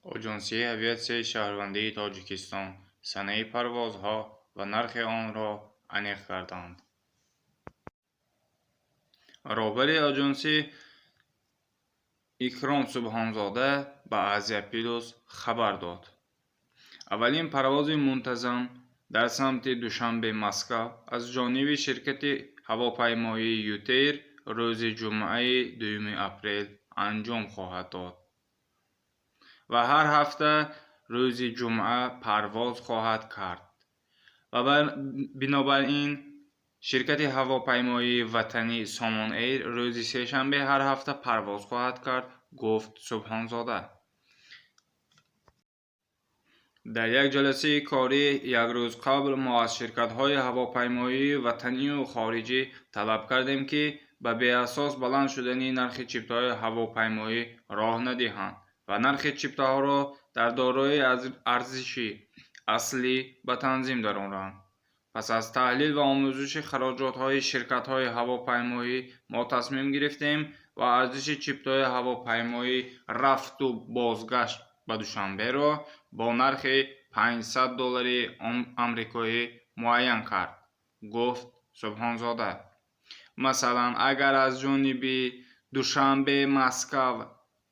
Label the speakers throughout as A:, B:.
A: Оҷонсии авиатсияи шаҳрвандии Тоҷикистон санаи парвозҳо ва нархи онро аниқ карданд. Роҳбари оҷонсӣ Икром Субҳонзода ба «Азия-Плюс» хабар дод. Аввалин парвози мунтазам дар самти Душанбе-Москав аз ҷониби ширкати ҳавопаймоии «Ютэйр» рӯзи ҷумъаи 2 апрел анҷом хоҳад дод ва ҳар ҳафта рӯзи ҷумъа парвоз хоҳад кард ва бинобар ин ширкати ҳавопаймоии ватанӣ «Сомон Эйр» рӯзи сешанбе ҳар ҳафта парвоз хоҳад кард, гуфт Субҳонзода. Дар як ҷаласаи корӣ як рӯз қабл мо аз ширкатҳои ҳавопаймоии ватанию хориҷӣ талаб кардем, ки ба беасос баланд шудани нархи чиптаҳои ҳавопаймоӣ роҳ надиҳанд ва нархи чиптаҳоро дар доираи арзиши аслӣ ба танзим дароранд. Пас аз таҳлил ва омӯзиши хароҷотҳои ширкатҳои ҳавопаймоӣ мо тасмим гирифтем ва арзиши чиптаҳои ҳавопаймоӣ рафту бозгашт ба Душанберо бо нархи 500 доллари амрикоӣ муайян кард, гуфт Субҳонзода. Масалан, агар аз ҷониби Душанбе-Москав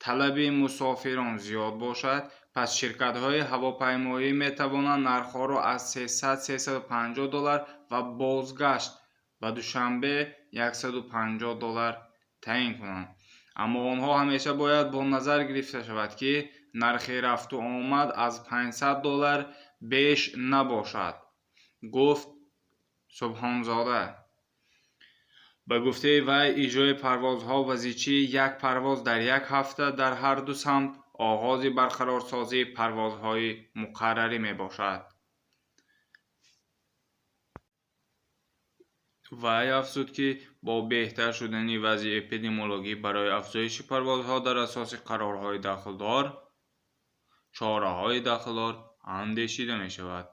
A: талаби мусофирон зиёд бошад, пас ширкатҳои ҳавопаймоӣ метавонанд нархҳоро аз 300-350 доллар ва бозгашт ба Душанбе 150 доллар таъин кунанд. Аммо онҳо ҳамеша бояд бо назар гирифта шавад, ки нархи рафту омад аз 500 доллар беш набошад, гуфт Субҳонзода. Ба гуфтаи вай, иҷрои парвозҳо ва зичии як парвоз дар як ҳафта дар ҳарду самт оғози барқарорсозии парвозҳои муқаррарӣ мебошад. Вай афзуд, ки бо беҳтар шудани вазъи эпидемиологӣ барои афзоиши парвозҳо дар асоси қарорҳои дахлдор чораҳои дахлдор андешида мешавад.